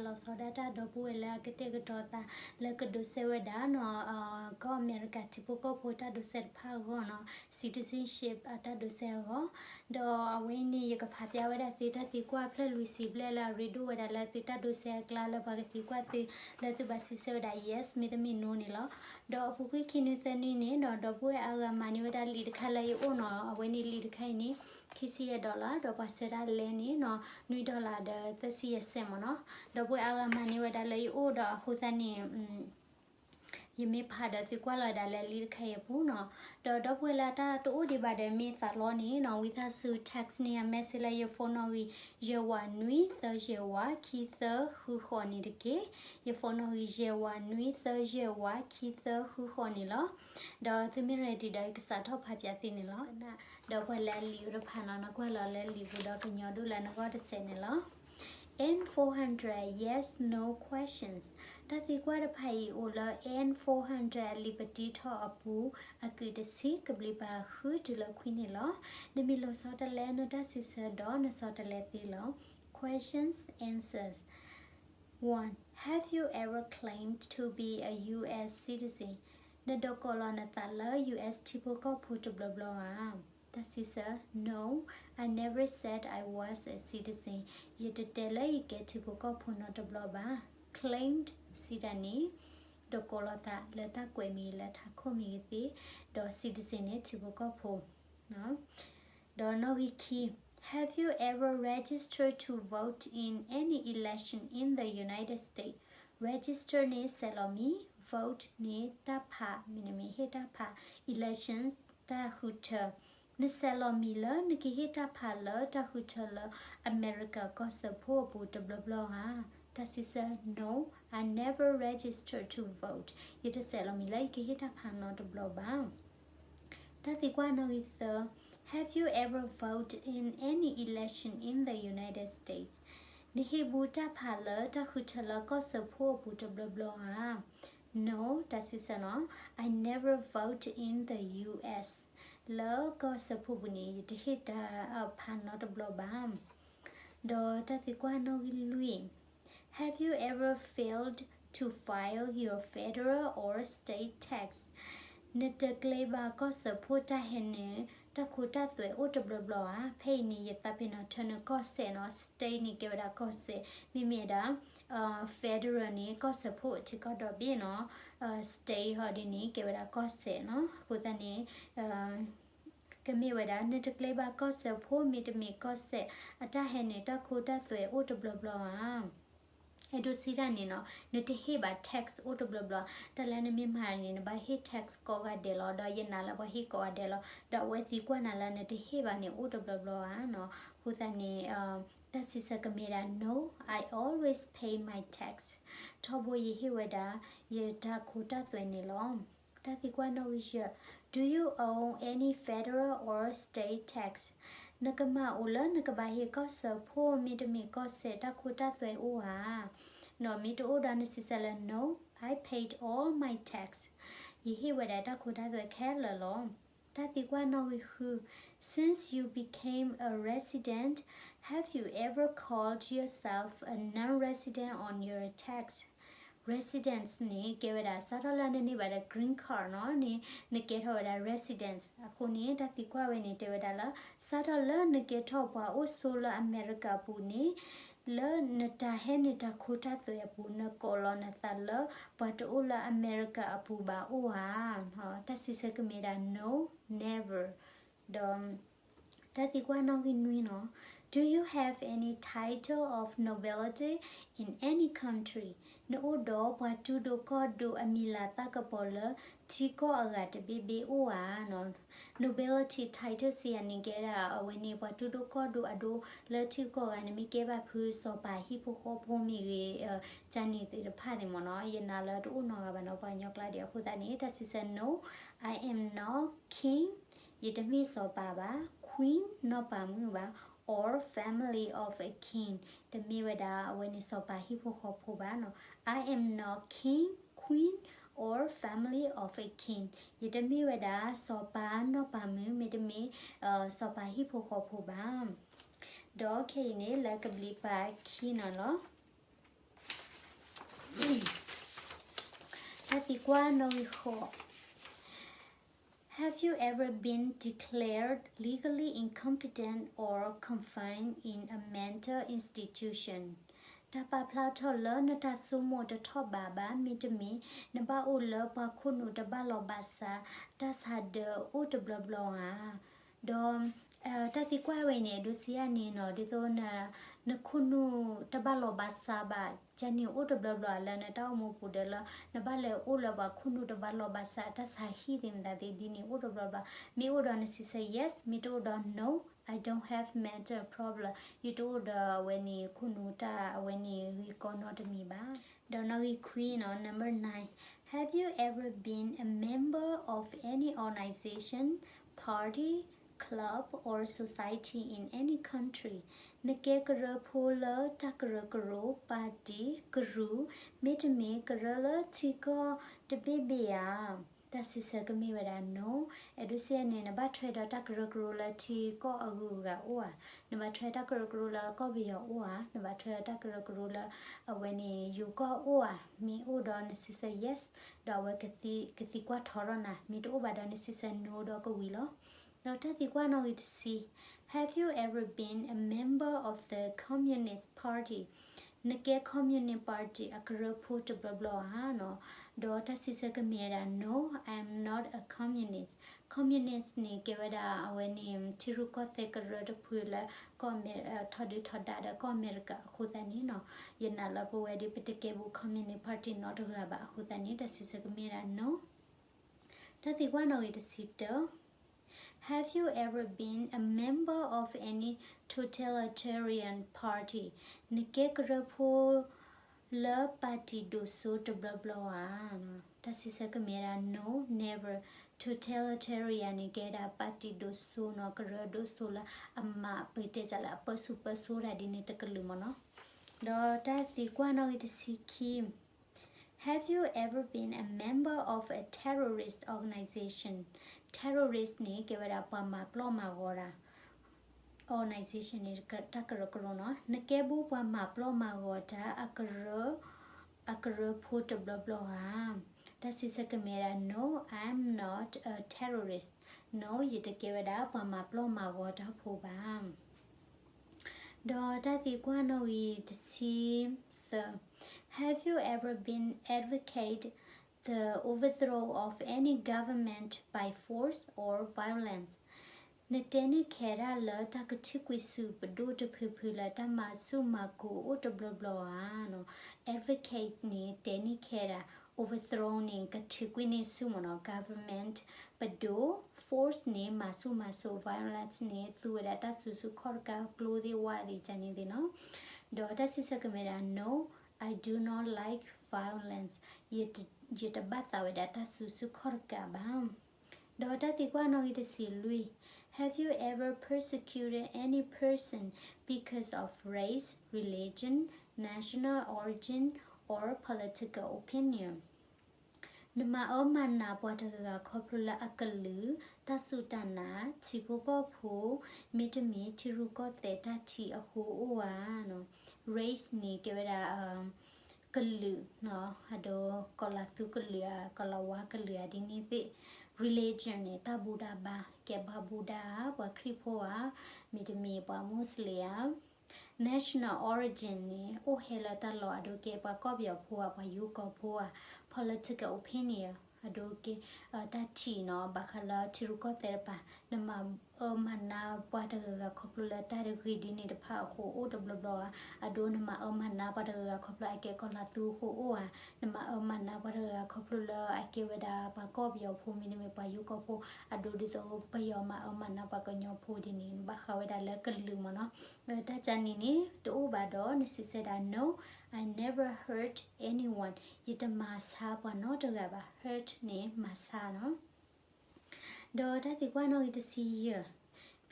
လီၤဆီဒၣ်တၢ်ဒီပုၢ်ဝဲၢ်လၢအကတဲာ်ကတီၤသးလၢကဒိးစဲးဝဲဒၣ်နီၤ ကီၢ်အမဲရကၤထံဖိကီၢ်ဖိတၢ်ဒိးစဲးတဖၣ်အဂီၢ်နီၤ citizenship အတၢ်ဒိးစဲးအဂီၢ်, ဒီးအဝဲန့ၣ် ယကဖးပျၢ်ဝဲဒၣ်သုတၢ်သံကွၢ်ဖျၢၣ်လွံၢ်ဆံဘျဲၣ်လၢအရ့ဒိၣ်ဝဲဒၣ်လၢသုတၢ်ဒိးစဲးအကျါလၢပှၤကသံကွၢ်သု လၢသုဘၣ်စံးဆၢဝဲဒၣ် yes မ့တမ့ၢ် no န့ၣ်လီၤ. ဒီးအပူၤကွံာ်ခံနွံသၢနွံန့ၣ် ဒီးဒီပုၢ်ဝဲၢ်အါဂၤမၤန့ၢ်ဝဲဒၣ်လံာ်တခါလၢယအိၣ်နီၤ အဝဲန့ၣ်လံာ်တခါအံၤန့ၣ် ခံဆံယဲၢ် dollar ဒီးပှၤဆှၢတၢ်လဲန့ၣ်နီၤ နွံ dollar ဒီးသၢဆံယဲၢ်စဲးမ့ၢ်နီၤ. ဒီပုၢ်ဝဲၢ်အါဂၤမၤန့ၢ်ဝဲဒၣ်လၢယအိၣ်ဒီးအဃိသတးန့ၣ် ယမ့ၢ်ဖးဒီးသုကွၢ်လီၤဝဲဒၣ်လၢလံာ်တခါအံၤအပူၤနီၤ. ဒီးဒီပုၢ်ဝဲၢ်လၢအတၢ်တအိၣ်ဒံးဘၣ်ဒီးမ့ၢ်သးလီန့ၣ်နီၤ ဝံသးစူၤ text န့ၢ်ယၤ message လၢယ phone နီၣ်ဂံၢ် ယဲၢ်ဝးနွံသၢယဲၢ်ဝးခံသၢဃုဃိးန့ၣ်တက့ၢ်. ယ phone နီၣ်ဂံၢ် ယဲၢ်ဝးနွံသၢယဲၢ်ဝးခံသၢဃုဃိးန့ၣ်လီၤ. ဒီးသုမ့ၢ် ready ဒီးယကစးထီၣ်ဖးပၠးသုန့ၣ်လီၤ. ဒီးပှၤလၢအလံာ်အိၣ်တဖၣ်နီၤ နကွၢ်လီၤလၢလံာ်ပူၤဒီးကညီဒိၣ်လၢနဂီၢ်တစဲးန့ၣ်လီၤ. N four hundred, yes, no questions. တၢ်သံကွၢ်တဖၣ်အံၤအိၣ်လၢ N four hundred အလံာ်ပတံထီၣ်အပူၤ အကုၢ်တဆံ ကဘျံးပၤဃုတုၤလၢခွံန့ၣ်လီၤ. နမ့ၢ်လီၤဆီတလဲ နတၢ်စံးဆၢဒီးနဆီတလဲသ့လီၤ. Questions, answers. One, have you ever claimed to be a U S citizen? နဒိးကိးလီၤနသးလၢ U S ထံဖိကီၢ်ဖိတဘျီဘျီဧါ. တၢ်စံးဆၢ No, I never said I was a citizen. ယတတဲလၢယကဲထံဖိကီၢ်ဖိနီတဘျီဘၣ်. Claimed စံးတၢ်န့ၣ် ဒိးကိးလီၤသးလၢတၢ်ကွဲးမ့ၢ်ဂ့ၤ လၢထးခိၣ်မ့ၢ်ဂ့ၤသ့, ဒီး citizen န့ၣ် ထံဖိကီၢ်ဖိ ဒီးနီၣ်ဂံၢ်ခံ, Have you ever registered to vote in any election in the United States? Register န့ၣ် ဆဲးလီၤမံၤ, vote န့ၣ် တၢ်ဖး, မ့တမ့ၢ်ဟ့ၣ်တၢ်ဖး, elections တၢ်ဃုထၢ. နဆဲးလီၤမံၤလၢနကဟ့ၣ်တၢ်ဖးလၢတၢ်ဃုထၢလၢအမဲရကၤကီၢ်စၢဖှိၣ်အပူၤတဘျီဘျီဧါ. တၢ်စံးဆၢ No, I never registered to vote. ယတဆဲးလီၤမံၤလၢယကဟ့ၣ်တၢ်ဖးနီတဘျီဘၣ်. တၢ်သံကွၢ်နီၣ်ဂံၢ်သၢ, Have you ever voted in any election in the United States? နဟ့ၣ်ဘူးတၢ်ဖးလၢတၢ်ဃုထၢလၢကီၢ်စၢဖှိၣ်အပူၤတဘျီဘျီဧါ. No, တၢ်စံးဆၢနီၤ, I never vote in the U S. လၢကီၢ်စၢဖှိၣ်ပူၤန့ၣ် ယတဟ့ၣ်တၢ်ဖးနီတဘျီဘၣ်. ဒီးတၢ်သံကွၢ်နီၣ်ဂံၢ်လွံၢ်, Have you ever failed to file your federal or state tax? နတကျဲဘၣ်ကီၢ်စၢဖှိၣ်တၢ်ဟဲနုာ် တၢ်ခိတၢ်သွဲအိၣ်တဘျီဘျီဧါ. ဖဲအံၤန့ၣ် ယသးပ့ၤနီၣ်ထၢနုာ်ကီၢ်စဲၣ်နီၤ, state န့ၣ် ကဲဝဲဒၣ်ကီၢ်စဲၣ်, မ့မ့ၢ်ဒၣ် federal န့ၣ် ကီၢ်စၢဖှိၣ်ထံကီၢ်ဒီဘ့ၣ်နီၤ, state ဟီဒ်န့ၣ် ကဲဝဲဒၣ်ကီၢ်စဲၣ်နီၤ. အဃိသတးန့ၣ် ကမ့ၢ်ဝဲဒၣ် နတကျဲဘၣ်ကီၢ်စၢဖှိၣ် မ့တမ့ၢ်ကီၢ်စဲၣ် အတၢ်ဟဲနုာ်တၢ်ခိတၢ်သွဲအိၣ်တဘျီဘျီဧါ. အဲၣ်ဒိးစံးတၢ်န့ၣ်နီၤ, နတဟ့ၣ်ဘၣ် tax အိၣ်တဘျီဘျီ, တၢ်လၢနမ့ၢ်မၤန့ၣ် နဘၣ်ဟ့ၣ် tax ကိးဂၤဒဲးလီၤ, ဒီးယနာ်လၢပှၤဟ့ၣ်ကိးဂၤဒဲးလီၤ, ဒီးအဝဲသံကွၢ်နၤလၢနတဟ့ၣ်ဘၣ်န့ၣ် အိၣ်တဘျီဘျီဧါနီၤ. အဃိသတးန့ၣ် တၢ်စံးဆၢကမ့ၢ်ဒၣ် No, I always pay my tax. ထီဘိယဟ့ၣ်ဝဲဒၣ် ယတၢ်ခိတၢ်သွဲန့ၣ်လီၤ. တၢ်သံကွၢ်နီၣ်ဂံၢ်ယဲၢ်, Do you owe any federal or state tax? နကမၢ်အိၣ်လၢနကဘၣ်ဟ့ၣ်ကီၢ်စၢဖှိၣ် မ့တမ့ၢ်ကီၢ်စဲၣ်တၢ်ခိတၢ်သွဲအိၣ်ဧါ. နီၤ မ့ၢ်တအိၣ်ဒီးနစံးဆၢလၢ No, I paid all my tax. ယဟ့ၣ်ဝဲဒၣ်တၢ်ခိတၢ်သွဲခဲလၢာ်လီၤ. တၢ်သံကွၢ်နီၣ်ဂံၢ်ဃု, Since you became a resident, have you ever called yourself a non-resident on your tax? Residence န့ၣ် ကဲဝဲဒၣ် စးထီၣ်လၢနန့ၢ်ဘၣ်ဒီး green card နီၤန့ၣ် နကဲထီၣ်ဝဲဒၣ် residence. အဃိန့ၣ် တၢ်သံကွၢ်ဝဲန့ၣ် တဲဝဲဒၣ်လၢ စးထီၣ်လၢနကဲထီၣ်ပှၤအိၣ်ဆိလၢအမဲရကၤပူၤန့ၣ် လၢနတၢ်ဟဲနုာ်တၢ်ခိတၢ်သွဲအပူၤ နကိးလီၤနသးလၢ ပှၤတအိၣ်လၢအမဲရကၤအပူၤဘၣ်အိၣ်ဧါ. တၢ်စံးဆၢကမ့ၢ်ဒၣ် No, never. ဒီး တၢ်သံကွၢ်နီၣ်ဂံၢ်နွံနီၤ, Do you have any title of nobility in any country? နအိၣ်ဒီးပှၤတူၢ်ဒိၣ်ကီၢ်ဒိၣ်အမံၤလၤသၣ်ကပီၤလၢ ထံကီၢ်အဂၤတဘ့ၣ်ဘ့ၣ်အိၣ်ဧါနီၤ. Nobility title စံးယၤန့ၣ် ကဲဒၣ်အဝဲန့ၣ် ပှၤတူၢ်ဒိၣ်ကီၢ်ဒိၣ်အဒိ လၢထံကီၢ်ဂၤန့ၣ် မ့ၢ်ကဲဘၣ်ဖု စီၤပၤဟံၣ်ဖိဃီဖိမ့ၢ်ဂ့ၤ ကန့ၣ်သ့ၣ်တဖၣ်န့ၣ်မ့ၢ်နီၤ. ယနာ်လၢတအိၣ်နီတဂၤဘၣ်နီၤ ပှၤကညီကျါဒံး. အဃိသတးန့ၣ် တၢ်စံးဆၢ No, I am not king. ယတမ့ၢ်စီၤပၤဘၣ်. Queen နီၢ်ပၤမုၣ်ဘၣ်, or family of a king. တမ့ၢ်ဝဲဒၣ်အဝဲန့ၣ်စီၤပၤဟံၣ်ဖိဃီဖိဘၣ်နီၤ. I am not king, queen, or family of a king. ယတမ့ၢ်ဝဲဒၣ်စီၤပၤနီၢ်ပၤမုၣ် မ့တမ့ၢ် စီၤပၤဟံၣ်ဖိဃီဖိဘၣ်. ဒီးခဲအံၤန့ၣ် လၢကဘျံးပၤခံနီၤလီၤ. တၢ်သံကွၢ်နီၣ်ဂံၢ်ဃိး, Have you ever been declared legally incompetent or confined in a mental institution? တၢ်ပာ်ဖျါထီၣ်လၢနတၢ်ဆိကမိၣ်တထီၣ်ဘးဘၣ် မ့တမ့ၢ် နဘၣ်အိၣ်လၢပှၤခိၣ်နူာ်တဘၣ်လီၢ်ဘၣ်စး တၢ်ဆါဒၢးအိၣ်တဘျီဘျီဧါ. ဒီး တၢ်သံကွၢ်ဝဲန့ၣ် အဒိစံးယၤန့ၣ်နီၤ ဒ်သိး နခိၣ်နူာ်တဘၣ်လီၢ်ဘၣ်စးဘၣ် ကန့ၣ်အိၣ်တဘျီဘျီလၢနတၢ်အိၣ်မူပူၤဒီးလၢ နဘၣ်လဲၤအိၣ်လၢပှၤခိၣ်နူာ်တဘၣ်လီၢ်ဘၣ်စး တၢ်ဆါဟံၣ်သ့ၣ်မတၤသ့ၣ်ဒ်န့ၣ်အိၣ်တဘျီဘျီ, မ့ၢ်အိၣ်ဒီးနစံးဆၢ yes, မ့ၢ်တအိၣ်ဒီး no, I don't have mental problem, ယတအိၣ်ဒီးအဝဲန့ၣ်ခိၣ်နူာ်တၢ်အဝဲန့ၣ်ဂ့ၢ်ကီနီတမံၤဘၣ်. ဒီးနီၣ်ဂံၢ်ခွံနီၤ number nine, Have you ever been a member of any organization, party, club or society in any country? နကဲကရၢဖိလၢတၢ်ကရၢကရိ ပၣ်တံၣ်ကရူၢ် မ့တမ့ၢ်ကရၢလၢထံကီၢ်တဘ့ၣ်ဘ့ၣ်ဧါ. တၢ်စံးဆၢကမ့ၢ်ဝဲဒၣ် no, အဒိစံးယၤန့ၣ် နဘၣ်ထွဲဒီးတၢ်ကရၢကရိလၢထံကီၢ်အဂုၤအဂၤအိၣ်ဧါ, နဘၣ်ထွဲတၢ်ကရၢကရိလၢကီၢ်ပယီၤအိၣ်ဧါ, နဘၣ်ထွဲတၢ်ကရၢကရိလၢအဝဲန့ၣ်ယိၤကီၢ်အိၣ်ဧါ, မ့ၢ်အိၣ်ဒီးနစံးဆၢ yes, ဒီးအဝဲကသံကွၢ်ထီရီၤနၤ, မ့ၢ်တအိၣ်ဘၣ်ဒီးနစံးဆၢ no ဒီးကဝံၤလီၤ. ဒီးတၢ်သံကွၢ်နီၣ်ဂံၢ်တဆံ, Have you ever been a member of the Communist Party? နကဲ Communist Party အကရၢဖိတဘျီဘျီဧါနီၤ, ဒီးတၢ်စံးဆၢကမ့ၢ်ဝဲဒၣ် no, I am not a communist. Communist န့ၣ် ကဲဝဲဒၣ်အဝဲန့ၣ် ထံရူၢ်ကီၢ်သဲးကရၢတဖုလၢ ကီၢ်အမဲ ထီဒုထီဒါဒီးကီၢ်အမဲရကၤအဃိသတးန့ၣ်နီၤ, ယနာ်လၢပဝဲဒၣ်ပတကဲဘူး Communist Party နီတဂၤဘၣ်အဃိသတးန့ၣ် တၢ်စံးဆၢကမ့ၢ်ဝဲဒၣ် no. တၢ်သံကွၢ်နီၣ်ဂံၢ်တဆံတၢ, Have you ever been a member of any totalitarian party? နကဲကရၢဖိလၢပၣ်တံၣ်ဒိၣ်စိတဘျီဘျီဧါ. တၢ်စံးဆၢကမ့ၢ်ဝဲဒၣ် no, never. Totalitarian န့ၣ် ကဲဒၣ်ပၣ်တံၣ်ဒိၣ်စိနီၤ, ကရၢဒိၣ်စိလၢအမၤပတဲတၢ်လၢအပၢဆူၣ်ပၢစိးတၢ်ဒ်န့ၣ်တကလုာ်မ့ၢ်နီၤ. ဒီးတၢ်သံကွၢ်နီၣ်ဂံၢ်တဆံခံ Have you ever been a member of a terrorist organization? Terrorist န့ၣ် ကဲဝဲဒၣ်ပှၤမၤပျီၢ်မၤဂီၤတၢ် organization န့ၣ် တၢ်ကရၢကရိနီၤ. နကဲဘူးပှၤမၤပျီၢ်မၤဂီၤတၢ် အကရၢဖိတဘျီဘျီဧါ. တၢ်စံးဆၢကမ့ၢ်ဝဲဒၣ် no, I'm not a terrorist. No, ယတကဲဝဲဒၣ်ပှၤမၤပျီၢ်မၤဂီၤတၢ်ဖိဘၣ်. ဒီးတၢ်သံကွၢ်နီၣ်ဂံၢ်တဆံသၢ, Have you ever been advocate the overthrow of any government by force or violence? နတဲန့ၢ်ခဲတၢ်လၢတၢ်ကထံၣ်ကွံာ်ဆူၣ်ပဒိၣ်တဖုဖုလၢတၢ်မၤဆူၣ်မၤကိၤအိၣ်တဘျီဘျီဧါနီၤ. Advocate န့ၣ် တဲန့ၢ်ခဲဒၣ်, overthrow န့ၣ် ကထုးကွံာ်န့ၢ်ဆူၣ်မ့ၢ်နီၤ government ပဒိၣ်, force န့ၣ် မၤဆူၣ်မၤစိး, violence န့ၣ် သူဝဲဒၣ်တၢ်စုဆူၣ်ခီၣ်တကးကျိသ့ၣ်ဝၣ်သ့ၣ်ကန့ၣ်သ့ၣ်နီၤ. ဒီးတၢ်စံးဆၢကမ့ၢ်ဒၣ် no, I do not like violence. ယတဘၣ်သးဝဲဒၣ်တၢ်စုဆူၣ်ခီၣ်တကးဘၣ်. ဒီးတၢ်သံကွၢ်နီၣ်ဂံၢ်တဆံလွံၢ်, Have you ever persecuted any person because of race, religion, national origin, or political opinion? နမၤအၢမၤနးပှၤတဂၤဂၤခီဖျိလၢအကလုာ်, တၢ်စူၢ်တၢ်နာ်, ထံဖိကီၢ်ဖိ, မ့တမ့ၢ်ထံရူၢ်ကီၢ်သဲးတၢ်ထံးအဃိအိၣ်ဧါနီၤ. Race န့ၣ် ကဲဝဲဒၣ် ကလုာ်နီၤ, အဒိ ကီၤလၤသူကလုာ်ဧါ, ကီၤလၤဝါကလုာ်ဧါ ဒ်န့ၣ်သ့ၣ်. Religion န့ၣ် တၢ်ဘူၣ်တၢ်ဘါ, ကဲပှၤဘူၣ်ဒါဧါ, ပှၤခရံာ်ဖိဧါ, မ့တမ့ၢ်ပှၤမူစလ့ၣ်ဧါ. National origin န့ၣ် အိၣ်ဟဲလၢတၢ်လီၢ်အဒိ ကဲပှၤကီၢ်ပယီၤဖိဧါ, ပှၤယိၤကီၢ်ဖိဧါ, political opinion အဒိ ကဲတၢ်ထံးနီၤ, ဘၣ်ဃးလၢထံရူၢ်ကီၢ်သဲးတပၤ, နမၤအၢမၤနးပှၤတဂၤဂၤခီဖျိလၢတၢ်တဂ့ၤဒ်န့ၣ်တဖၣ်အဃိအိၣ်တဘျီဘျီဧါ, အဒိ နမၤအၢမၤနးပှၤတဂၤဂၤခီဖျိအကဲကီၤလၤသူအဃိအိၣ်ဧါ, နမၤအၢမၤနးပှၤတဂၤဂၤခီဖျိလၢအကဲဝဲဒၣ်ပှၤကီၢ်ပယီၤဖိမ့တမ့ၢ်ပှၤယိၤကီၢ်ဖိ, အဒိဒ်သိးပယီၤမၤအၢမၤနးပှၤကညီဖိဒ်န့ၣ် နဘၣ်ဃးဝဲဒၣ်လၢကလုာ်မ့ၢ်နီၤ. တၢ်ကန့ၣ်န့ၣ် တအိၣ်ဘၣ်ဒီး နစံးဆၢဒၣ် no, I never hurt anyone, ယတမၤဆါပှၤနီတဂၤဘၣ်. Hurt န့ၣ် မၤဆါနီၤ. ဒီးတၢ်သံကွၢ်နီၣ်ဂံၢ်တဆံယဲၢ်,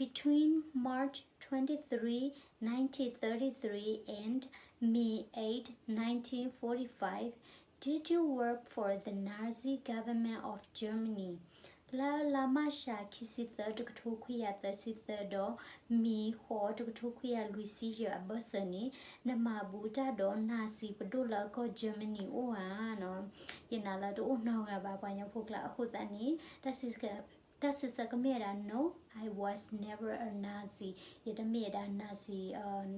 Between March twenty-three, nineteen thirty-three and May eight, nineteen forty-five, did you work for the Nazi government of Germany? လါမၢ်ၡး ခံဆံသၢ တကထိခွံကယၤသၢဆံသၢ ဒီး မံၤဃိး တကထိခွံကယၤလွံၢ်ဆံယဲၢ် အဘၢၣ်စၢၤန့ၣ် နမၤဘူးတၢ်ဒီး Nazi ပဒိၣ်လၢအကီၢ် Germany အိၣ်ဧါနီၤ. ယနာ်လၢတအိၣ်နီတဂၤဘၣ် ပှၤကညီဖိကျါ. အဃိသတးန့ၣ် တၢ်စံးဆၢကမ့ၢ်ဝဲဒၣ် No, I was never a Nazi. ယတမ့ၢ်ဝဲဒၣ် Nazi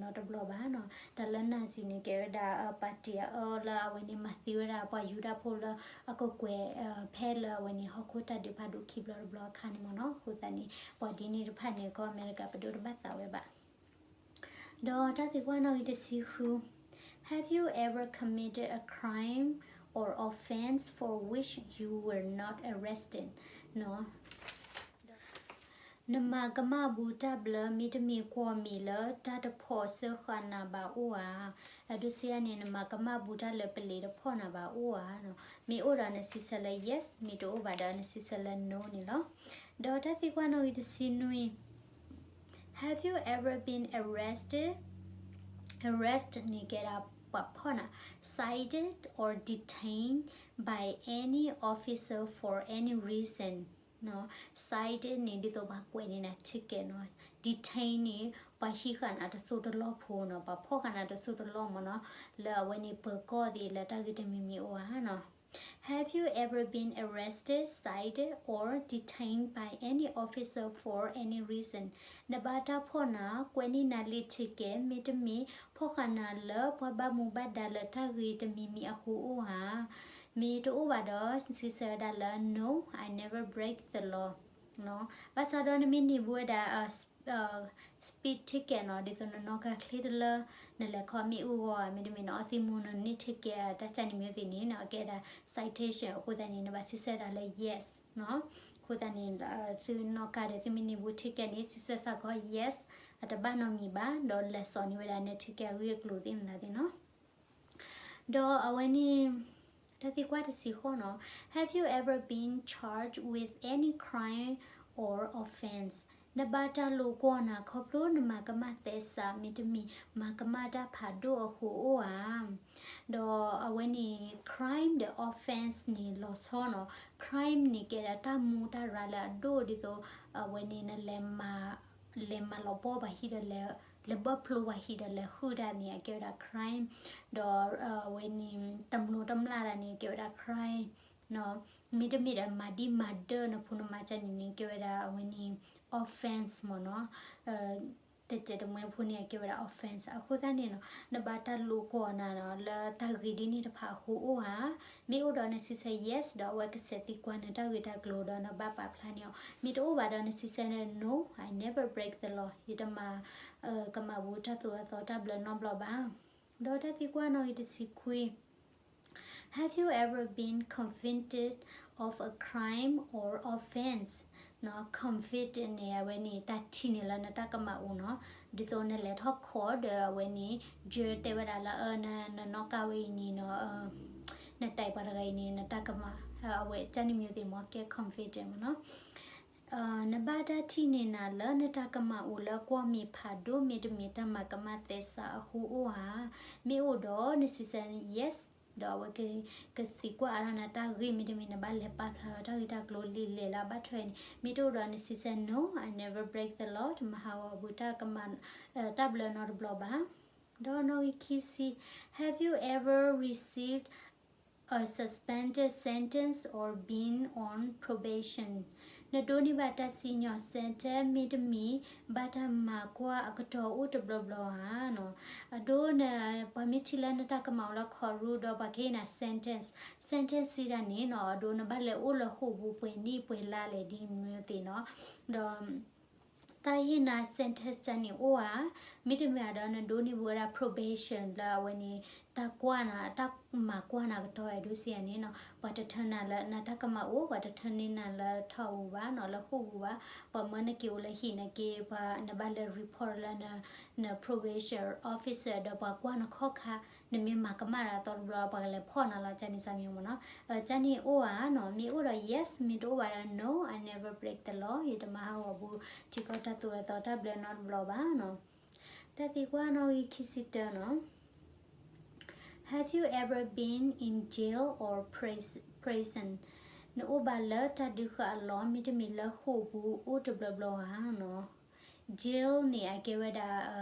နီတဘျီဘၣ်နီၤ. တၢ်လၢ Nazi န့ၣ် ကဲဝဲဒၣ် ပၣ်တံၣ်အအၢလၢအဝဲန့ၣ် မၤသံဝဲဒၣ်ပှၤယူဒၤဖိလၢအကကွဲၢ် ဖဲလၢအဝဲန့ၣ် ဟီၣ်ခိၣ်တၢ်ဒုးဖးဒိၣ်ခံဘျီတဘျီအခါန့ၣ်မ့ၢ်နီၤ. အဃိသတးန့ၣ် ပှၤဒ်န့ၣ်တဖၣ်န့ၣ် ကီၢ်အမဲရကၤပဒိၣ်တဘၣ်သးဝဲဘၣ်. ဒီးတၢ်သံကွၢ်နီၣ်ဂံၢ်တဆံဃု, Have you ever committed a crime or offense for which you were not arrested? နီၤ နမၤကမၣ်ဘူးတၢ်ဘျၢ မ့တမ့ၢ်ကွီၢ်မ့ၢ်လၢတၢ်တဖီၣ်စၢဃာ်နၤဘၣ်အိၣ်ဧါ. အဒိစံးယၤန့ၣ် နမၤကမၣ်ဘူးတၢ်လၢပလံးတဖီၣ်နၤဘၣ်အိၣ်ဧါနီၤ. မ့ၢ်အိၣ်ဒီးနစံးဆၢလၢ yes, မ့ၢ်တအိၣ်ဘၣ်ဒီးနစံးဆၢလၢ no န့ၣ်လီၤ. ဒီးတၢ်သံကွၢ်နီၣ်ဂံၢ်တဆံနွံ, Have you ever been arrested? Arrest န့ၣ်ကဲဒၣ်ပှၤဖီၣ်နၤ, cited or detained by any officer for any reason နီၤ. Cited န့ၣ် ဒ်သိးပှၤကွဲးန့ၢ်နၤ ticket နီၤ. Detain န့ၣ် ပှၤဟံးဃာ်နၤတစိၢ်တလီၢ်ဖိနီၤ, ပှၤဖီၣ်ဃာ်နၤတစိၢ်တလီၢ်မ့ၢ်နီၤ, လၢအဝဲန့ၣ်ပၢၤကီၢ်သ့ၣ်လၢတၢ်ဂ့ၢ်တမံၤမံၤအိၣ်ဧါနီၤ. Have you ever been arrested, cited, or detained by any officer for any reason? နဘၣ်တၢ်ဖီၣ်နၤ, ကွဲးန့ၢ်နၤလံ ticket မ့တမ့ၢ် ဖီၣ်ဃာ်နၤလၢပှၤဘၣ်မူဘၣ်ဒါလၢတၢ်ဂ့ၢ်တမံၤမံၤအဃိအိၣ်ဧါ. မ့ၢ်တအိၣ်ဘၣ်ဒီး စံးဆၢဝဲဒၣ်လၢ no, I never break the law. ဘၣ်ဆၣ်ဒီးနမ့ၢ်န့ၢ်ဘူးဝဲဒၣ် speed ticket နီၤ, ဒ်သိးနနီၣ်ကါချ့တလၢ နလဲၤခီမ့ၣ်အူဂီၤဧါ, မ့တမ့ၢ်နအီသံးမူၤ နန့ၢ် ticket တၢ်ကန့ၣ်မ့ၢ်သ့ၣ်န့ၣ်နီၤ, အကဲဒၣ် citation အဃိသတးန့ၣ် နဘၣ်စံးဆၢဒၣ်လၢ yes နီၤ. အဃိသတးန့ၣ် သုနီၣ်ကါဒီးသုမ့ၢ်န့ၢ်ဘူး ticket န့ၣ် စံးဆၢစ့ၢ်ကီး yes, အတဘၣ်နီတမံၤဘၣ်, ဒီးလဲၤစိာ်န့ၢ်ဝဲဒၣ်န ticket အဂ့ၢ်အကျိၤသ့ၣ်မနုၤသ့ၣ်နီၤ. ဒီးအဝဲန့ၣ် တၢ်သံကွၢ်တဆံဃိးနီၤ, Have you ever been charged with any crime or offense? နဘၣ်တၢ်လိာ်ကွီၢ်နၤ ခီဖျိနမၤကမၣ်သဲစး မ့တမ့ၢ် မၤကမၣ်တၢ်ဖးဒိၣ်အဃိအိၣ်ဧါ. ဒီးအဝဲန့ၣ် crime ဒီး offense န့ၣ် လီၤဆီနီၤ. Crime န့ၣ် ကဲဒၣ်တၢ်မူတၢ်ရၤလၢအဒိၣ်ဒ်သိး အဝဲန့ၣ် နလဲၤမၤ လဲၤမၤလီၤပှီၢ်ပှၤဟံၣ်ဒီးလဲၤ လဲၤဘၢၣ်ဖျိပှၤဟံၣ်ဒီးလဲၤဟုၣ်တၢ်န့ၣ် အကဲဝဲဒၣ် crime, ဒီးအဝဲန့ၣ် တမျိးတမျာ်တၢ်န့ၣ် ကဲဝဲဒၣ် crime, မ့တမ့ၢ်ဒီးမၤဒံၣ်မၤဒၢၣ်နဖိနမါကန့ၣ်န့ၣ် ကဲဝဲဒၣ်အဝဲန့ၣ် offense မ့ၢ်နီၤ. တစဲးတမှဲဖိန့ၣ် အကဲဝဲဒၣ် offense အဃိသတးန့ၣ်နီၤ, နဘၣ်တၢ်လိာ်ကွီၢ်နၤနီၤ လၢတၢ်ဂ့ၢ်ဒ်န့ၣ်တဖၣ်အဃိအိၣ်ဧါ. မ့ၢ်အိၣ်ဒီးနစံးဆၢ yes ဒီးအဝဲကစဲးသံကွၢ်နတၢ်ဂ့ၢ်တၢ်ကျိၤ ဒီးနဘၣ်ပာ်ဖျါန့ၢ်အီၤ. မ့ၢ်တအိၣ်ဘၣ်ဒီးနစံးဆၢ no, I never break the law, ယတမၤ ကမၣ်ဘူးတၢ်သိၣ်တၢ်သီတၢ်ဘျၢနီတဘျီဘၣ်. ဒီးတၢ်သံကွၢ်နီၣ်ဂံၢ်တဆံခွံ, Have you ever been convicted of a crime or offense? Convict န့ၣ် အဝဲန့ၣ် တၢ်ထံၣ်န့ၢ်လၢနတၢ်ကမၣ်အိၣ်နီၤ, ဒ်သိးနလဲၤထီၣ်ခိးဒီးအဝဲန့ၣ် judge တဲဝဲဒၣ်လၢ နနီၣ်ကါဝဲအံၤန့ၣ်နီၤ, နတဲပှၤတဂၤအံၤန့ၣ် နတၢ်ကမၣ် အဝဲကန့ၣ်မ့ၢ်သ့ၣ်မ့ၢ် ကဲ convict မ့ၢ်နီၤ. နဘၣ်တၢ်ထံၣ်န့ၢ်နၤလၢနတၢ်ကမၣ်အိၣ်လၢကွီၢ်မ့ၢ်ဖးဒိၣ် မ့တမ့ၢ်တၢ်မၤကမၣ်သဲစးအဃိအိၣ်ဧါ. မ့ၢ်အိၣ်ဒီးနစံးဆၢ yes ဒီးအဝဲကသံကွၢ်အါထီၣ်နၤတၢ်ဂ့ၢ် မ့တမ့ၢ်နဘၣ်လဲၤပာ်ဖျါထီၣ်တၢ်ဂ့ၢ်တၢ်ကျိၤလံာ်လဲၢ်လၢအဘၣ်ထွဲန့ၣ်. မ့ၢ်တအိၣ်ဒီးနစံးဆၢ no, I never break the law, တမၤဟးဂီၤဘူးတၢ်ကမၣ် တၢ်ဘျၢနီတဘျီဘၣ်. ဒီးနီၣ်ဂံၢ်ခံဆံ, Have you ever received a suspended sentence or been on probation? နဒိးန့ၢ်ဘၣ်တၢ်စံၣ်ညီၣ် sentence မ့တမ့ၢ် ဘၣ်တၢ်မၤကွၢ်အကတီၢ်အိၣ်တဘျီဘျီဧါ. အဒိ ပှၤမ့ၢ်ထံၣ်လၢနတၢ်ကမၣ်အိၣ်လၢ court room ဒီးပှၤကဟ့ၣ်နၤ sentence, sentence စံးတၢ်န့ၣ်နီၤ, အဒိ နဘၣ်လဲၤအိၣ်လၢဃိာ်ပူၤပှဲၤနံၣ်ပှဲၤလါလဲၣ်ဒ်မ့ၢ်သ့ၣ်နီၤ. ဒီး တၢ်ဟ့ၣ်နၤ sentence တၢ်န့ၣ်အိၣ်ဧါ, မ့တမ့ၢ်ဒီးနဒိးန့ၢ်ဘူးဝဲဒၣ် probation လၢအဝဲန့ၣ် တၢ်ကွၢ်နၤ တၢ်မၤကွၢ်နၤကတီၢ် အဒိစံးယၤန့ၣ်နီၤ, ပှၤတထၢနၤလၢနတၢ်ကမၣ်အိၣ်, ပှၤတထၢန့ၢ်နၤလၢထီၣ်ပူၤဘၣ်နီၤ, လၢဃိာ်ပူၤဘၣ်, ပှၤမၢနက့ၤအိၣ်လၢဟံၣ်နက့ၤ ပှၤနဘၣ်လဲၤ report လၢန probation officer ဒီးပှၤကွၢ်နခီၣ်ခါ, နမ့ၢ်မၤကမၣ်တၢ်အသီတဘျီ ပှၤကလဲၤဖီၣ်နၤလီၤ ကန့ၣ်စၢ်မံၤမ့ၢ်နီၤ. ကန့ၣ်အိၣ်ဧါနီၤ, မ့ၢ်အိၣ်ဒီး yes, မ့ၢ်တအိၣ်ဘၣ်ဒီး no, I never break the law, ယတမၤဟးဂီၤဘူး ထံကီၢ်တၢ်သိၣ်တၢ်သီတၢ်ဘျၢနီတဘျီဘၣ်နီၤ. တၢ်သံကွၢ်နီၣ်ဂံၢ်ခံဆံတၢနီၤ, Have you ever been in jail or pris- prison? နအိၣ်ဘၣ်လၢတၢ်ဒုးဃာ်အလီၢ် မ့တမ့ၢ်လၢဃိာ်ပူၤအိၣ်တဘျီဘျီဧါနီၤ. Jail န့ၣ် အကဲဝဲဒၣ်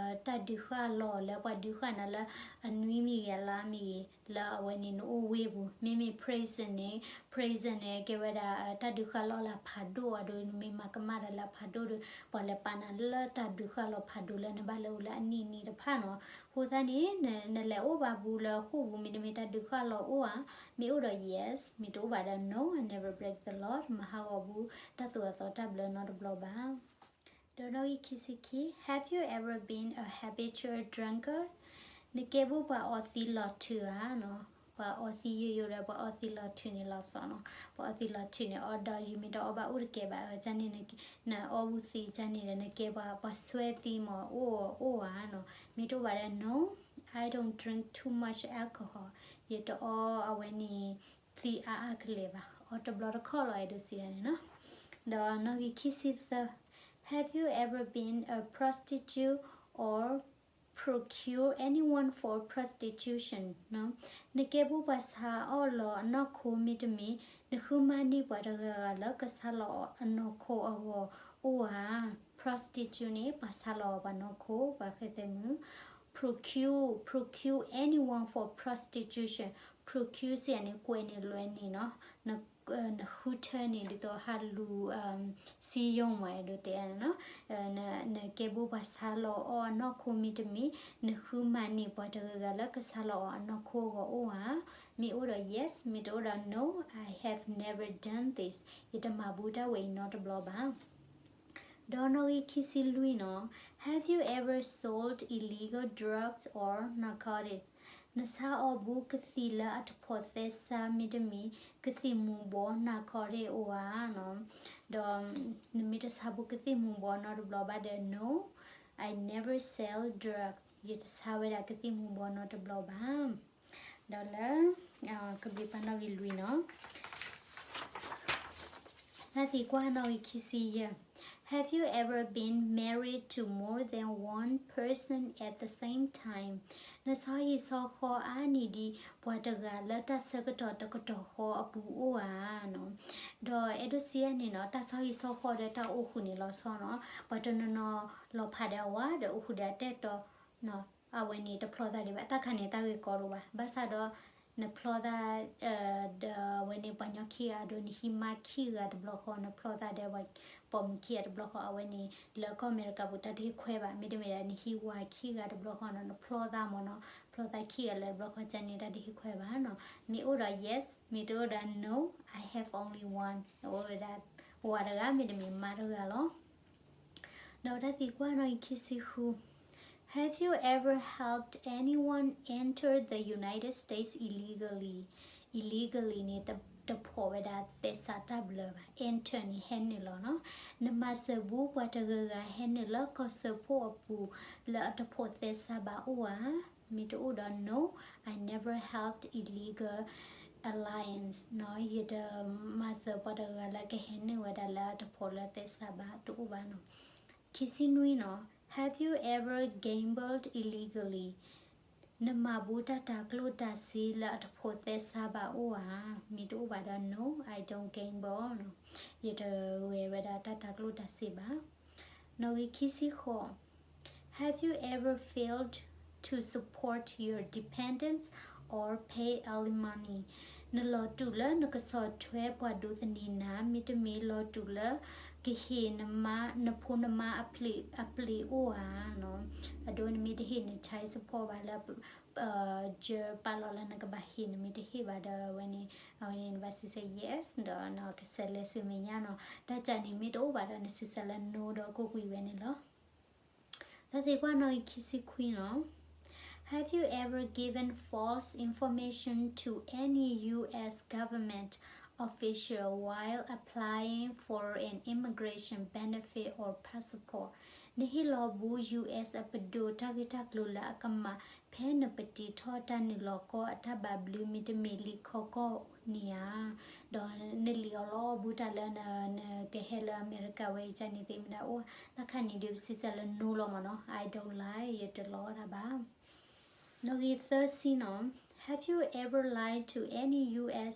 တၢ်ဒုးဃာ်လီၢ်လၢပှၤဒုးဃာ်နၤလၢအနွံမ့ၢ်ဂ့ၤ အလါမ့ၢ်ဂ့ၤ လၢအဝဲန့ၣ်နအိၣ်ဝ့ၢ်ပူၤ. မ့မ့ၢ် prison န့ၣ် prison န့ၣ် အကဲဝဲဒၣ် တၢ်ဒုးဃာ်လီၢ်လၢဖးဒိၣ်အဒိ နမ့ၢ်မၤကမၣ်တၢ်လၢဖးဒိၣ်ဒီး ပှၤလဲၤပာ်နၤလၢတၢ်ဒုးဃာ်လီၢ်ဖးဒိၣ်လၢနဘၣ်လဲၤအိၣ်လၢအနံၣ်နံၣ်တဖၣ်နီၤ. အဃိသတးန့ၣ် နလဲၤအိၣ်ဘၣ်ပူၤလၢဃိာ်ပူၤ မ့တမ့ၢ်တၢ်ဒုးဃာ်လီၢ်အိၣ်ဧါ. မ့ၢ်အိၣ်ဒီး yes, မ့ၢ်တအိၣ်ဘၣ်ဒီး no, I never break the law, မၤဟးဂီၤဘူးတၢ်သိၣ်အသီတၢ်ဘျၢနီတဘျီဘၣ်. ဒီးနီၣ်ဂံၢ်ခံဆံခံ, Have you ever been a habitual drunkard? နကဲဘူးပှၤအီသံးလီၤထုးဧါနီၤ. ပှၤအီသံးယိယိဒီး ပှၤအီသံးလီၤထုးန့ၣ်လီၤဆီနီၤ. ပှၤအီသံးလီၤထုးန့ၣ် အီဒီးယမ့ၢ်တအီဘၣ်အိၣ်တကဲဘၣ် ကန့ၣ် နအီဘူးသံးကန့ၣ်ဒီး နကဲပှၤ ပှၤဆွဲသံးမ့ၢ်အိၣ်အိၣ်ဧါနီၤ. မ့ၢ်တအိၣ်ဘၣ်ဒီး no, I don't drink too much alcohol. ယတအီအဝဲန့ၣ် သံးအါအါကလဲာ်ဘၣ်. အီတဘျီတခီၣ်လီၤ အဲၣ်ဒိးစံးယၤန့ၣ်နီၤ. ဒီးနီၣ်ဂံၢ်ခံဆံသၢ, Have you ever been a prostitute or procure anyone for prostitution? နကဲဘူးပှၤဆါအီၣ်လီၤအနီၢ်ခိ မ့တမ့ၢ် နဃုမၤန့ၢ်ပှၤတဂၤဂၤလၢကဆါလီၤအနီၢ်ခိအဂီၢ်အိၣ်ဧါ. Prostitute န့ၣ် ပှၤဆါလီၤပှၤနီၢ်ခိ ပှၤဃဲသဲမုၣ်. Procure, procure anyone for prostitution. Procure စံးယၤန့ၣ် ကွဲးန့ၢ်လွဲန့ၢ်နီၤ. နဃုထၢန့ၢ်ဒ်သိးဟးလူၤ စည်းရုံး မ့ၢ်အဲၣ်ဒိးတဲန့ၣ်နီၤ. နကဲဘူးပှၤဆါလီၤအီၣ်အနီၢ်ခိ မ့တမ့ၢ် နဃုမၤန့ၢ်ပှၤတဂၤဂၤလၢကဆါလီၤအီၣ်အနီၢ်ခိအဂီၢ်အိၣ်ဧါ. မ့ၢ်အိၣ်ဒီး yes, မ့ၢ်တအိၣ်ဒီး no, I have never done this. ယတမၤဘူးတၢ်ဝဲအံၤနီတဘျီဘၣ်. ဒီးနီၣ်ဂံၢ်ခံဆံလွံၢ်နီၤ, Have you ever sold illegal drugs or narcotics? နဆါအီၣ်ဘူးကသံၣ်လၢအတဖိးသဲစး မ့တမ့ၢ် ကသံၣ်မူၤဘှီး narcotic အိၣ်ဧါနီၤ. ဒီးနမ့ၢ်တဆါဘူးကသံၣ်မူၤဘှီးနီတဘျီဘၣ်ဒီး no, I never sell drugs. ယတဆါဝဲဒၣ်ကသံၣ်မူၤဘှီးနီတဘျီဘၣ်. ဒီးလၢ ကဘျံးပၤနီၣ်ဂံၢ်လွံၢ်နီၤ. တၢ်သံကွၢ်နီၣ်ဂံၢ်ခံဆံယဲၢ်, Have you ever been married to more than one person at the same time? နဆီဟံၣ်ဆီဃီအါန့ၢ်ဒံးပှၤတဂၤလၢတၢ်ဆၢကတီၢ်တကတီၢ်ဃီအပူၤအိၣ်ဧါ. ဒီးအဲၣ်ဒိးစံးယၤန့ၣ်နီၤ, တၢ်ဆီဟံၣ်ဆီဃီဒီးတၢ်အိၣ်ဃုာ်န့ၣ်လီၤဆီနီၤ. ပှၤတနီၤနီၤလီၤဖးဒီးအဝၤဒီးအိၣ်ဃုာ်ဒီးအတၢ်အဲၣ်တီ အဝဲန့ၣ်တဖျီသးဒံးဘၣ်, တၢ်ခါန့ၣ်တၢ်ဂ့ၢ်ကီဒိၣ်ဘၣ်. ဘၣ်ဆၣ်ဒီး နဖျီသး ဒီးအဝဲန့ၣ်ပှၤညီခံဂၤဒီး နဟံးမါခံဂၤတဘျီဃီ, နဖျီသးဒီးပှၤပိာ်မုၣ်ခံဂၤတဘျီဃီ, အဝဲန့ၣ်လၢကီၢ်အမဲရကၤပူၤတၢ်တဟ့ၣ်ခွဲးဘၣ်. မ့တမ့ၢ်ဒီးနဟံးဝၤခံဂၤတဘျီဃီနီၤ, နဖျီသးမ့ၢ်နီၤ, ဖျီသးခံဂၤလၢတဘျီဃီ ကန့ၣ်တၢ်တဟ့ၣ်ခွဲးဘၣ်နီၤ. မ့ၢ်အိၣ်ဒီး yes, မ့ၢ်တအိၣ်ဒီး no, I have only one. အိၣ်ဝဲဒၣ်ဝၤတဂၤ မ့တမ့ၢ်မါတဂၤလီၤ. ဒီးတၢ်သံကွၢ်နီၣ်ဂံၢ်ခံဆံဃု, Have you ever helped anyone enter the United States illegally? Illegally န့ၣ် တဖိးဝဲဒၣ်သဲစးတၢ်ဘျၢဘၣ်, enter န့ၣ် ဟဲနုာ်လီၤနီၤ. နမၤစၢၤဘူးပှၤတဂၤဂၤဟဲနုာ်လၢကီၢ်စၢဖှိၣ်အပူၤ လၢအတဖိးသဲစးဘၣ်အိၣ်ဧါ. မ့ၢ်တအိၣ်ဒီး no, I never helped illegal aliens နီၤ, ယတမၤစၢၤပှၤတဂၤလၢကဟဲနုာ်ဝဲဒၣ်လၢအတဖိးလၢသဲစးဘၣ် တအိၣ်ဘၣ်နီၤ. ခံဆံနွံနီၤ, Have you ever gambled illegally? နမၤဘူးတၢ်တၤကျိၣ်တၤစ့လၢအတဖိးသဲစးဘၣ်အိၣ်ဧါ. မ့ၢ်တအိၣ်ဘၣ်ဒီး no, I don't gamble နီၤ, ယတဂဲၤဝဲဒၣ်တၢ်တၤကျိၣ်တၤစ့ဘၣ်. နီၣ်ဂံၢ်ခံဆံဃိး, Have you ever failed to support your dependents or pay alimony? နလီၤတူာ်လၢနကဆီၣ်ထွဲပှၤဒိးသန့ၤနၤ မ့တမ့ၢ်လီၤတူာ်လၢ ကဟ့ၣ်နမါ နဖိနမါအပျ့ၤအိၣ်ဧါနီၤ. အဒိနမ့ၢ်တဟ့ၣ်န child support ဘၣ်လၢ ကၢပာ်လီၤလၢနကဘၣ်ဟ့ၣ် နမ့ၢ်တဟ့ၣ်ဘၣ်ဒီး အဝဲန့ၣ် အဝဲန့ၣ်နဘၣ်စံးဆၢ yes ဒီးနကစဲးလဲၤဆူမဲာ်ညါနီၤ. တၢ်ကၢ်န့ၣ်မ့ၢ်တအိၣ်ဘၣ်ဒီး နစံးဆၢလၢ no ဒီးကိးကွံာ်ဝဲန့ၣ်လီၤ. တၢ်သံကွၢ်နီၣ်ဂံၢ်ခံဆံခွံနီၤ, Have you ever given false information to any U S government official while applying for an immigration benefit or passport? နဟ့ၣ်လီၤဘူး U S အပဒိၣ်တၢ်ဂ့ၢ်တၢ်ကျိၤလၢအကမၣ် ဖဲနပတံထီၣ်တၢ်နုာ်လီၤကီၢ်အတၢ်ဘၣ်ဘျုး မ့တမ့ၢ်လံာ်ခီကီၢ်န့ၣ်ဧါ. ဒီးနလံာ်အီၣ်လီအီၣ်ဘူးတၢ်လၢ နကဟဲလၢအမဲရကၤဝဲအံၤ ကန့ၣ်သ့ၣ်မ့ၢ်ဒၣ်အိၣ် တၢ်ခါန့ၣ်ဒုးပစံးဆၢလၢ no လီၤမ့ၢ်နီၤ, I don't lie, ယတလီအီၣ်တၢ်ဘၣ်. နီၣ်ဂံၢ်သၢဆံနီၤ, Have you ever lied to any U S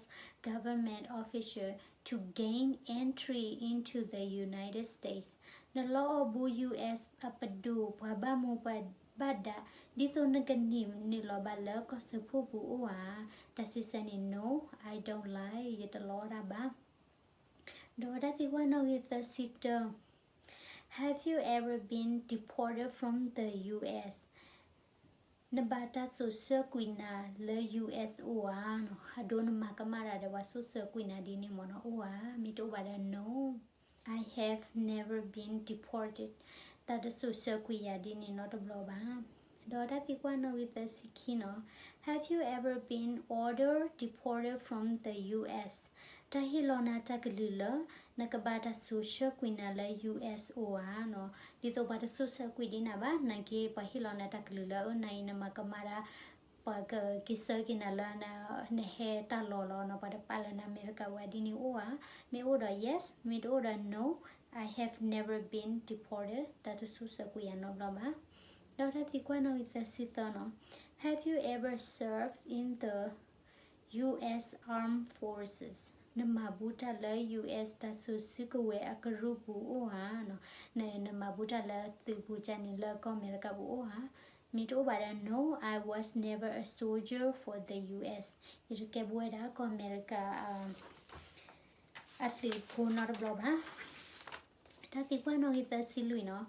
government official to gain entry into the United States. နလီအီၣ်ဘူး U S အပဒိၣ်ပှၤဘၣ်မူပှၤဘၣ်ဒါ ဒ်သိးနကန့ၢ်နုာ်လီၤဘၣ်လၢကီၢ်စၢဖှိၣ်ပူၤအိၣ်ဧါ. တၢ်စံးဆၢန့ၣ် No, I don't like, ယတလီတၢ်ဘၣ်. ဒီးတၢ်သံကွၢ်နီၣ်ဂံၢ်သၢဆံတၢ, Have you ever been deported from the U S? နဘၣ်တၢ်စိာ်ဆှၢကွံာ်နၤလၢ U S အိၣ်ဧါနီၤ, အဒိနမၤကမၣ်တၢ်ဒီးပှၤစိာ်ဆှၢကွံာ်နၤဒ်န့ၣ်မ့ၢ်နီၤ, အိၣ်ဧါ. မ့ၢ်တအိၣ်ဘၣ်ဒီး No, I have never been deported, တၢ်တစိာ်ဆှၢကွံာ်ယၤဒ်န့ၣ်နီတဘျီဘၣ်. ဒီးတၢ်သံကွၢ်နီၣ်ဂံၢ်သၢဆံခံနီၤ, Have you ever been ordered deported from the U S? တၢ်ဟ့ၣ်လီၤနၤတၢ်ကလုၢ်လၢ နကဘၣ်တၢ်စိာ်ဆှၢကွံာ်နၤလၢ U S အိၣ်ဧါနီၤ, ဒ်သိးပှၤတစိာ်ဆှၢကွံာ်ဒံးနၤဘၣ်, နာ်က့ပှၤဟ့ၣ်လီၤနၤတၢ်ကလုၢ်လၢ အၢ နၤအံၤနမၤကမၣ်ဒၣ် ပှၤကက့ၤဆှၢက့ၤနၤလၢ နဟဲတၢ်လီၢ်လီၤနီၤ, ပှၤတပာ်လၢနၤအမဲရကၤဝဲဒ်န့ၣ်အိၣ်ဧါ. မ့ၢ်အိၣ်ဒီး Yes, မ့ၢ်တအိၣ်ဒီး No, I have never been deported, တၢ်တစိာ်ဆှၢကွံာ်ယၤနီတဘျီဘၣ်. ဒီးတၢ်သံကွၢ်နီၣ်ဂံၢ်သၢဆံသၢနီၤ, Have you ever served in the U S Armed Forces? နမၤဘူးတၢ်လၢ U S တၢ်စိၤစုကဝဲၤအကရူၢ်ပူၤအိၣ်ဧါနီၤ, နမၤဘူးတၢ်လၢသုးပူၤကန့ၣ် လၢကီၢ်အမဲရကၤပူၤအိၣ်ဧါ. မ့ၢ်တအိၣ်ဘၣ်ဒီး No, I was never a soldier for the U S, ယတကဲဘှဲဒၣ်ကီၢ်အမဲရကၤ အသုးဖိနီတဘျီဘၣ်. တၢ်သံကွၢ်နီၣ်ဂံၢ်သၢဆံလွံၢ်နီၤ,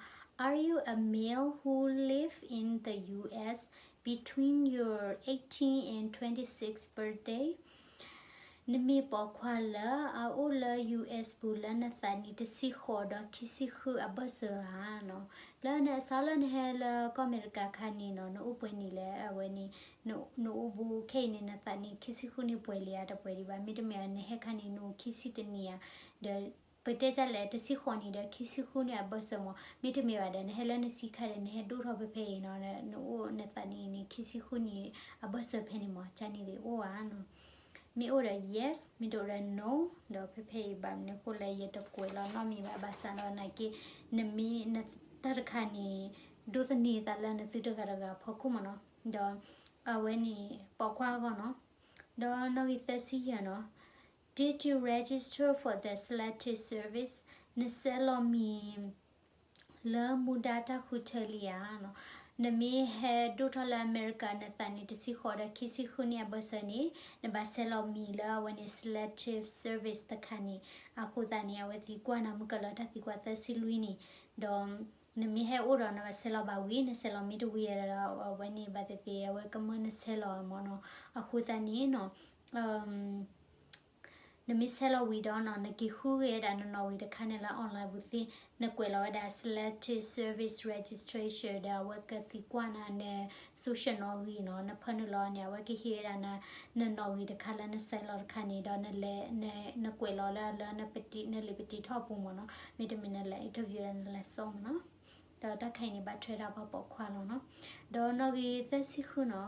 Are you a male who live in the U S between your eighteen and twenty-six birthday? နမ့ၢ်ပိာ်ခွါလၢအအိၣ်လၢ U S ပူၤလၢနသးနံၣ်တဆံဃိးဒီးခံဆံဃုအဘၢၣ်စၢၤဧါ. လၢနအစးလၢနဟဲလၢကီၢ်အမဲရကၤခါန့ၣ်နီၤ, နအိၣ်ပှဲၤနံၣ်လဲၣ်, အဝဲန့ၣ် နအိၣ်ဘူးခဲအံၤန့ၣ် နသးနံၣ်ခံဆံဃုန့ၣ်ပှဲၤလံဧါ, တပှဲၤဒံးဘၣ်. မ့တမ့ၢ် နဟဲခါန့ၣ် နအိၣ်ခံဆံတနံၣ်ဧါ, ဒီးပတဲဒ်လဲၣ် တဆံဃိးနံၣ်ဒီးခံဆံဃုန့ၣ်အဘၢၣ်စၢၤမး. မ့တမ့ၢ်ဘၣ်ဒီး နဟဲလၢနဆံးခါဒီး နဟဲဒိၣ်ထီၣ်ဖဲဖဲအံၤနီၤ, နအိၣ်နသးနံၣ်အံၤန့ၣ် ခံဆံဃုန့ၣ်အဘၢၣ်စၢၤဖဲန့ၣ်မး, ကန့ၣ်သ့ၣ်အိၣ်ဧါနီၤ. မ့ၢ်အိၣ်ဒီး Yes, မ့ၢ်တအိၣ်ဒီး No, ဒီးဖဲဖဲအံၤဘၣ်မနုၤအဃိလဲၣ် ယတကွဲးလီၤနီတမံၤဘၣ်. ဘၣ်ဆၣ်ဒီးနာ်က့ နမ့ၢ် နတၢ်တခါန့ၣ် ဒိးသန့ၤသးလၢနသုတဂၤတဂၤအဖီခိၣ်မးနီၤ, ဒီးအဝဲန့ၣ်ပိာ်ခွါအဂီၢ်နီၤ. ဒီးနီၣ်ဂံၢ်သၢဆံယဲၢ်နီၤ, Did you register for the Selective Service? နဆဲးလီၤမံၤ လၢမူဒါတၢ်ဃုထၢလံဧါနီၤ. နမ့ၢ်ဟဲဒိၣ်ထီၣ်လၢအမဲရကၤ နသးနံၣ်တဆံဃိးဒီးခံဆံဃုန့ၣ်အဘၢၣ်စၢၤန့ၣ် နဘၣ်ဆဲးလီၤမံၤလၢအဝဲန့ၣ် Selective Service တခါန့ၣ်. အဃိသတးန့ၣ် အဝဲသံကွၢ်နၤမုၢ်ကလၢတၢ်သံကွၢ်သၢဆံလွံၢ်န့ၣ်, ဒီး နမ့ၢ်ဟဲအိၣ်ဒီးနဘၣ်ဆဲးလီၤဘၣ်ဝံၤ နဆဲးလီၤမ့ၢ်တဝံၤဒီး အဝဲန့ၣ်ဘၣ်သ့ၣ်သ့ၣ် အဝဲကမၢနဆဲးလီၤမးနီၤ. အဃိသတးန့ၣ်နီၤ နမ့ၢ်ဆဲးလီၤဝံၤဒီးနီၤ နက့ၤဃုဂ့ၤဝဲဒၣ်နနီၣ်ဂံၢ်တခါန့ၣ်လၢ online ပူၤသ့, နကွဲးလီၤဝဲဒၣ် Selective Service Registration ဒီးအဝဲကသံကွၢ်နၤန social နီၣ်ဂံၢ်နီၤ, နဖၢနုာ်လီၤန့ၣ် အဝဲကဟ့ၣ်ဝဲဒၣ်န နနီၣ်ဂံၢ်တခါလၢနဆဲးလီၤတခါန့ၣ် ဒီးနလဲၤ န နကွဲးလီၤလၢ လၢနပတံ နလံာ်ပတံထီၣ်ပူၤမးနီၤ, မ့တမ့ၢ်နလဲၤ interview ဒီးနလဲၤစိမးနီၤ. ဒီးတၢ်ခါအံၤန့ၣ် ဘၣ်ထွဲဒၣ်ပှၤပိာ်ခွါလီၤနီၤ. ဒီးနီၣ်ဂံၢ်သၢဆံဃုနီၤ,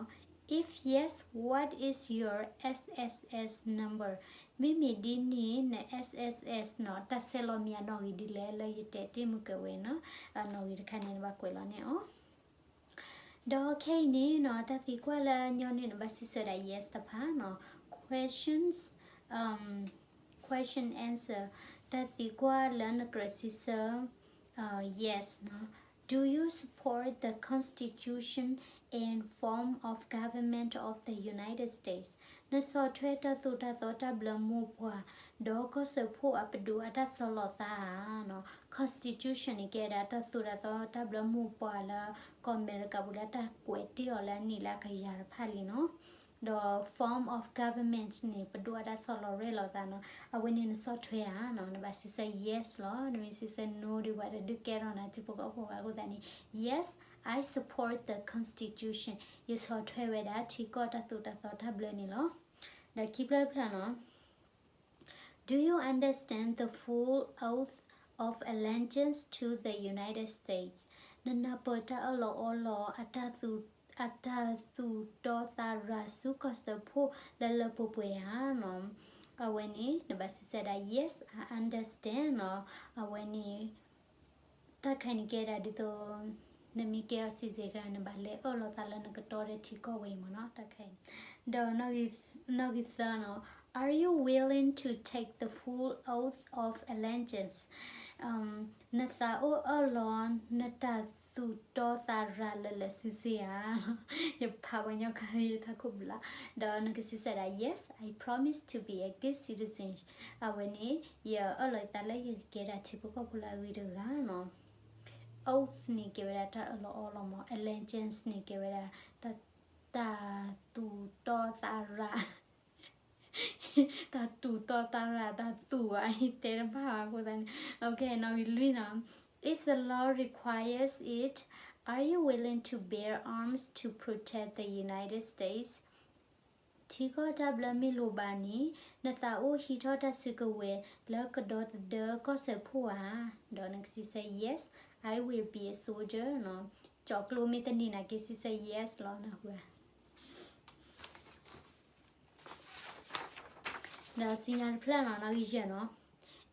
If yes, what is your S S S number? မ့မ့ၢ်ဒ်န့ၣ် န S S S နီၤ တၢ်ဆဲးလီၤမံၤအနီၣ်ဂံၢ်ဒ်လဲၣ်လၢယတဲတ့ၢ်မုၢ်ကဝဲနီၤ, အနီၣ်ဂံၢ်တခါန့ၣ် နဘၣ်ကွဲးလီၤန့ၢ်အီၤ. ဒီးခဲအံၤန့ၣ်နီၤ တၢ်သံကွၢ်လၢညီနုၢ်နဘၣ်စံးဆၢဒၣ် yes တဖၣ်နီၤ, questions, um, question answer, တၢ်သံကွၢ်လၢနကြၢးစံးဆၢ uh, yes နီၤ. Do you support the Constitution and form of government of the United States? နဆီၣ်ထွဲတၢ်သိၣ်တၢ်သီတၢ်ဘျၢမိၢ်ပှၢ် ဒီးကီၢ်စၢဖှိၣ်အပဒိၣ်အတၢ်ဆီၣ်လီၤသးဧါနီၤ. Constitution န့ၣ် ကဲဒၣ်တၢ်သိၣ်တၢ်သီတၢ်ဘျၢမိၢ်ပှၢ်လၢ ကီၢ်အမဲရကၤပူၤလၢတၢ်ကွဲးတ့ၢ်အီၤလၢအနံၣ်လၢအကယၤတဖၣ်လံနီၤ. ဒီး form of government န့ၣ် ပဒိၣ်အတၢ်ဆီၣ်လီၤရဲၣ်လီၤသးနီၤ. အဝဲန့ၣ်နဆီၣ်ထွဲဧါနီၤ, နဘၣ်စံးဆၢ yes လီၤ. နမ့ၢ်စံးဆၢ no ဒီး ပှၤတဒုးကဲထီၣ်နၤထံဖိကီၢ်ဖိဘၣ်အဃိသတးန့ၣ် yes, I support the Constitution, ယဆီၣ်ထွဲဝဲဒၣ်ထံကီၢ်တၢ်သိၣ်တၢ်သီတၢ်ဘျၢန့ၣ်လီၤ. ဒီးခံဖျၢၣ်တဖျၢၣ်နီၤ, Do you understand the full oath of allegiance to the United States? နနၢ်ပၢၢ်တၢ်အၢၣ်လီၤအီလီၤ အတၢ်သူၣ်တီသးရၤဆူကီၢ်စၢဖှိၣ်လၢလၢပှဲၤပှဲၤဧါနီၤ. အဝဲန့ၣ် နဘၣ်စံးဆၢဒၣ် yes, I understand နီၤ. အဝဲန့ၣ် တၢ်တခါအံၤန့ၣ်ကဲဒၣ်ဒ်သိး နမ့ၢ်ကဲအီၤ citizen နဘၣ်လဲၤအၢၣ်လီၤသးလၢနကတီဒီးထံကီၢ်ဝဲအံၤမးနီၤ, တၢ်တခါအံၤ. ဒီးနီၣ်ဂံၢ်သၢနီၤ, Are you willing to take the full oath of allegiance? နသးအိၣ်အၢၣ်လီၤနတၢ်သူၣ်တီသးရၤလၢလၢဆံဆံဧါ. ယဖးပှၤကညီကါယထးခိၣ်ဘျး, ဒီးနကစံးဆၢဒၣ် Yes, I promise to be a good citizen. အဝဲန့ၣ် ယအၢၣ်လီၤယသးလၢယကကဲဒၣ်ထံဖိကီၢ်ဖိလၢအဂ့ၤတဂၤနီၤ. Oath န့ၣ်ကဲဝဲဒၣ်တၢ်အၢၣ်လီၤအီလီၤမး, allegiance န့ၣ်ကဲဝဲဒၣ် တၢ်သူၣ်တီသးရၤ တၢ်သူၣ်တီသးရၤ တၢ်သူၣ်ဧါ တဲတဘၣ်ဘၣ်အဃိသတးန့ၣ်, နီၣ်ဂံၢ်လွံၢ်နီၤ, If the law requires it, are you willing to bear arms to protect the United States? ထံကီၢ်တၢ်ဘျၢမ့ၢ်လိၣ်ဘၣ်န့ၣ် နသးအိၣ်ဟံးထီၣ်တၢ်စုကဝဲၤလၢကဒီသဒၢကီၢ်စၢဖှိၣ်ဧါ. ဒီးနကစံးဆၢ Yes, I will be a soldier နီၤ. ကၠီၣ်ကျိမ့ၢ်တန့ၢ်နာ်က့ စံးဆၢ Yes လီၤ နၢ်ဟူဧါ. ဒီးစံၣ်ညီၣ်တဖျၢၣ်နီၤ နီၣ်ဂံၢ်ယဲၢ်နီၤ,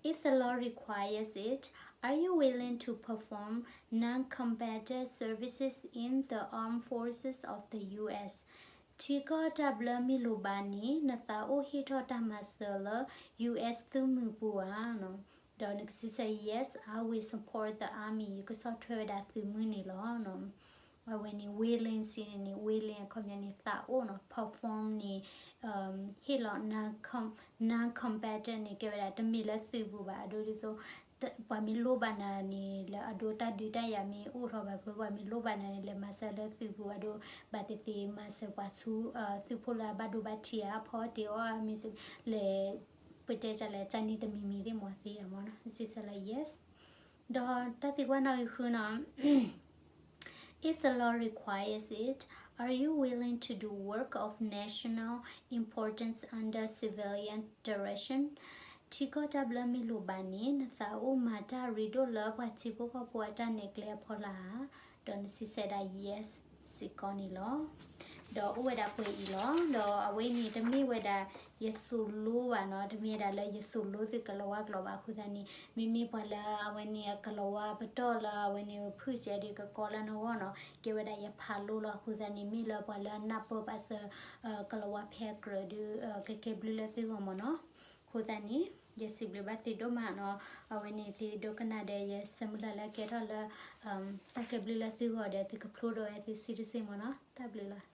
If the law requires it, are you willing to perform non-combatant services in the armed forces of the U S? ထံကီၢ်တၢ်ဘျၢမ့ၢ်လိၣ်ဘၣ်န့ၣ် နသးအိၣ်ဟ့ၣ်ထီၣ်တၢ်မၤစၢၤလၢ U S သုးမုၢ်ပူၤဧါ. ဒီးနကစံးဆၢ Yes, I will support the army, ယကဆီၣ်ထွဲဝဲဒၣ်သုးမုၢ်န့ၣ်လီၤ. အဝဲန့ၣ် willing စံးန့ၣ်န့ၣ် willing အခီပညီန့ၣ် သးအိၣ်နီၤ, perform န့ၣ် ဟ့ၣ်လီၤ non-combatant န့ၣ် ကဲဝဲဒၣ်တမ့ၢ်လၢသုးပူၤဘၣ်, အဒိဒ်သိး ပှၤမ့ၢ်လိၣ်ဘၣ်နၤန့ၣ် လၢအဒိတၢ်ဒုးတၢ်ယၤမ့ၢ်အိၣ်ထီၣ်ဘၣ်ဖဲ ပှၤမ့ၢ်လိၣ်ဘၣ်နၤန့ၣ် လဲၤမၤစၢၤလၢသုးပူၤအဒိ ဘၣ်သ့ၣ်သ့ၣ်မၤစၢၤပှၤဆူ သုးဖိလၢအဘၣ်ဒိဘၣ်ထံးဧါ အဖီတ့ၢ်အီၣ်မ့ၢ်လဲၤ ပတဲတၢ်လဲၣ် တၢ်န့ၣ်တမံၤမံၤသ့ၣ်မၤသ့ဧါမးနီၤ, စံးဆၢလၢ Yes. ဒီးတၢ်သံကွၢ်နီၣ်ဂံၢ်ဃုနီၤ, If the law requires it, are you willing to do work of national importance under civilian direction? ထံကီၢ်တၢ်ဘျၢမ့ၢ်လိၣ်ဘၣ်န့ၣ် နသးအိၣ်မၤတၢ်ရ့ဒိၣ်လၢပှၤထံဖိကီၢ်ဖိအတၢ်နဲၣ်ကျဲအဖီလာ်ဧါ. ဒီးနစံးဆၢဒၣ် Yes စ့ၢ်ကီးန့ၣ်လီၤ. ဒီးအိၣ်ဝဲဒၣ်ပှဲၤအံၤလီၤ. ဒီးအဝဲန့ၣ်တမ့ၢ်ဝဲဒၣ်ယသိၣ်လိဘၣ်နီၤ, တမ့ၢ်ဝဲဒၣ်လၢယသိၣ်လိသုးကလၤဝါကျိာ်ဘၣ်အဃိသတးန့ၣ် မ့မ့ၢ်ပှၤလၢအဝဲန့ၣ်အကလၤဝါပတီၢ်လၢအဝဲန့ၣ်ဖုၣ်စဲးဒုးကကီလၢနဂီၢ်နီၤ, ကဲဝဲဒၣ်ယဖးလိလီၤအဃိသတးန့ၣ် မ့ၢ်လၢပှၤလၢနၢ်ပၢၢ်ဘၣ်စၢၤ ကလၤဝါဖဲအကြၢးဒုး ကကဲဘျုးလၢသုဂီၢ်မးနီၤ. အဃိသတးန့ၣ် ယစံးဘျုးဘၣ်သုဒိၣ်မးနီၤ, အဝဲန့ၣ်သုဒိကနၣ်ဒီး ယဆၢမုၢ်လၢ်လၢကဲထီၣ်လၢ တၢ်ကဲဘျုးလၢသုဂီၢ်ဒီး သုကဖျိဒီးဝဲသု citizen မးနီၤ, တၢ်ဘျုးလီၤ.